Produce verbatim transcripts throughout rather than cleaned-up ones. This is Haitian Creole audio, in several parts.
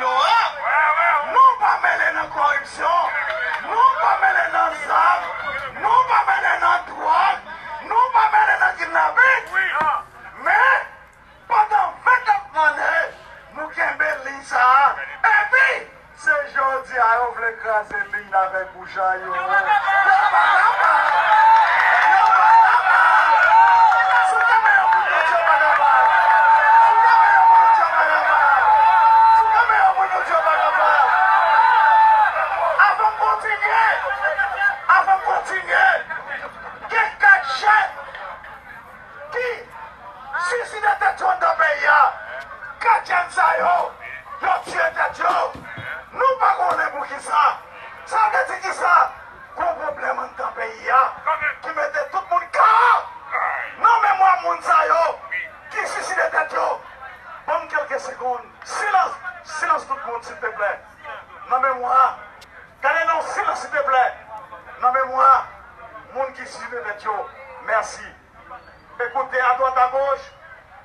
Nou pa mele nan koripsyon, nou pa mele nan zam, nou pa mele nan dwòg, nou pa mele nan kidnapin. Men, pandan vennkat lane, nou kenbe liy sa a. Epi, se jodi a yo vle kraze liy avèk bouch a yo. Yo pa kapab! Yo pa kapab! Si w kenbe yon moun, Bondye pa kapab! Si w kenbe yon moun, Bondye pa kapab! Si w kenbe yon moun, Bondye pa kapab! Avan m kontinye, avan m kontinye, gen kat jèn ki siside tèt yo anndan peyi a. Kat jèn sa yo, yo tiye tèt yo. Nou pa konnen poukisa. Sa vle di kisa? Gon pwoblèm anndan peyi a ki mete tout moun kawo. Nan memwa moun sa yo ki siside tèt yo, ban m kèlke segonn. Silans, silans tout moun, silteplè. Nan memwa, gade non, silans, silteplè. Nan memwa moun ki siside tèt yo. Mèsi. Ekoute, adwat, agoch,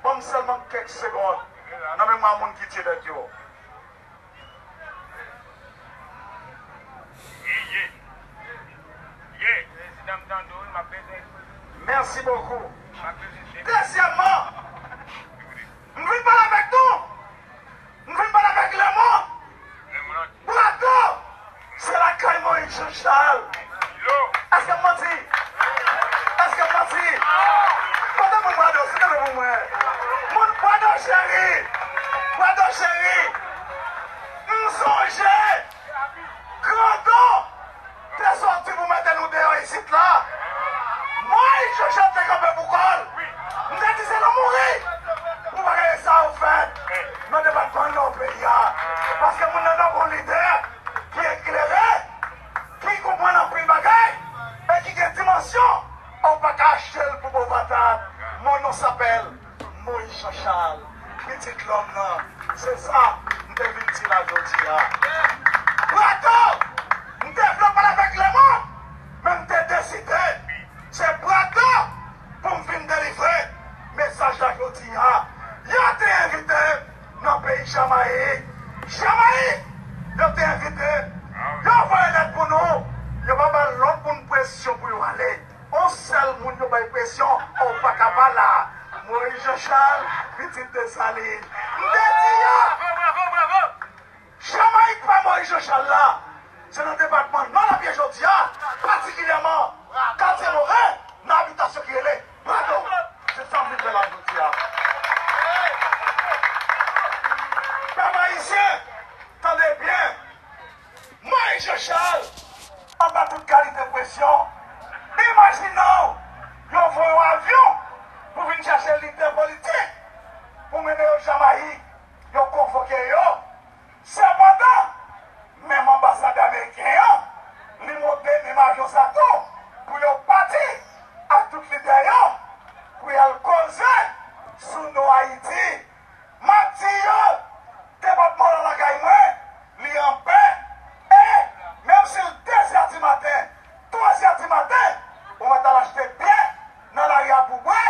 ban m sèlman kèk segonn nan memwa moun ki tiye tèt yo. Ye, ye. Ye, prezidan, m tande w, m ap bezwen. Mèsi bokou. M ap bezwen. Dezyèmman, m vin pale avèk nou. M vin pale avèk lemonn. Brado se lakay Moyiz Jan Chal. Èske m manti? Èske m manti? Kote moun Brado? Siy kanpe pou mwen. Moun Brado cheri. Brado cheri. M sonje Grandon te sòti pou mete nou deyò isit la. Moyiz Jan Chal te kanpe pou kò l. M te di se nou mouri pou bagay sa yo fèt nan depatman Nò peyi a. Paske moun nan dwe gon lidè ki eklere, ki konprann anpil bagay e ki gen dimansyon. Ou pa ka achte l pou bon patat. Mon nom s'appelle Moyiz Jan Chal, pitit lòm nan. Se sa m te vin di la jodi a. Brado, m te vle pale avèk lemonn, men m te deside se Brado pou m vin delivre mesaj la jodi a. Yo te envite m nan peyi Jamayik. Jamayik, yo te envite m. Yo voye lèt pou nou. Yo pa bay lòt moun presyon pou yo ale. On sèl moun yo bay presyon, ou pa ka pa la. Moyiz Jan Chal, pitit Desalin. M te di yo, Jamayik pa Moyiz Jan Chal la. Se nan depatman Nò l ap ye jodi a, patikilyèman Katye Moren, nan abitasyon ki rele Brado. Se sa m vin fè la jodi a. Pèp ayisyen, tande byen. Moyiz Jan Chal anba tout kalite presyon. Imajine w, yo voye yon avyon pou vin chache lidè politik pou mennen yo Jamayik. Yo konvoke yo. Sepandan, menm anbasadè ameriken an, li monte menm avyon sa tou pou yo pati ak tout lidè yo pou y al koze sou non Ayiti. M ap di yo, depatman lan lakay mwen, li anpè. E menm si l de zè di maten, twa zè di maten, ou mèt al achte byen nan lari a pou bwè,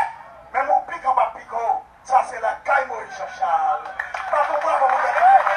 men mou pik anba pik ou. Sa se lakay Moyiz Jan Chal. Bat yon bravo pou Bètè.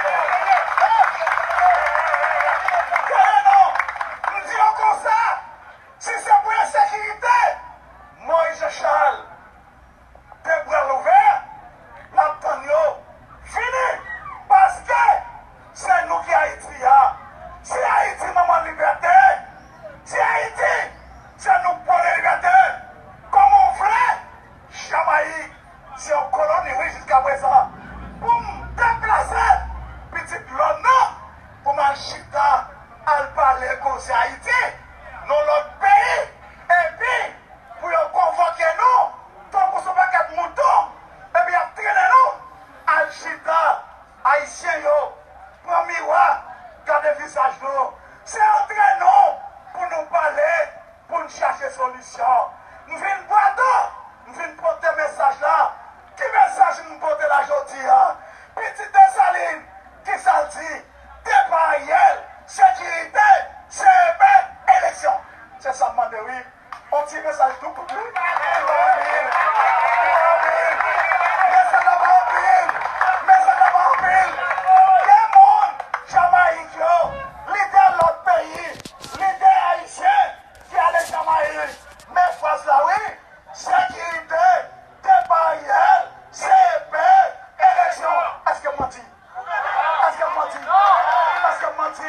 Manti.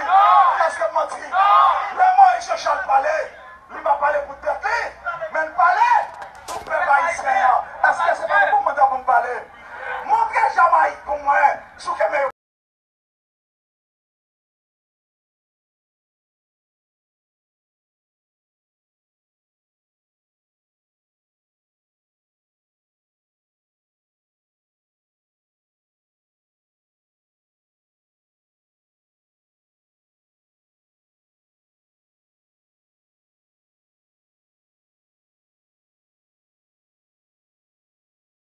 Èske m manti? Lè Moyiz Jean Charles pale, li pa pale pou tèt li, men l pale pou pèp ayisyen an. Èske se pa yon bon manda pou m pale? Montre Jamayik pou mwen sou keme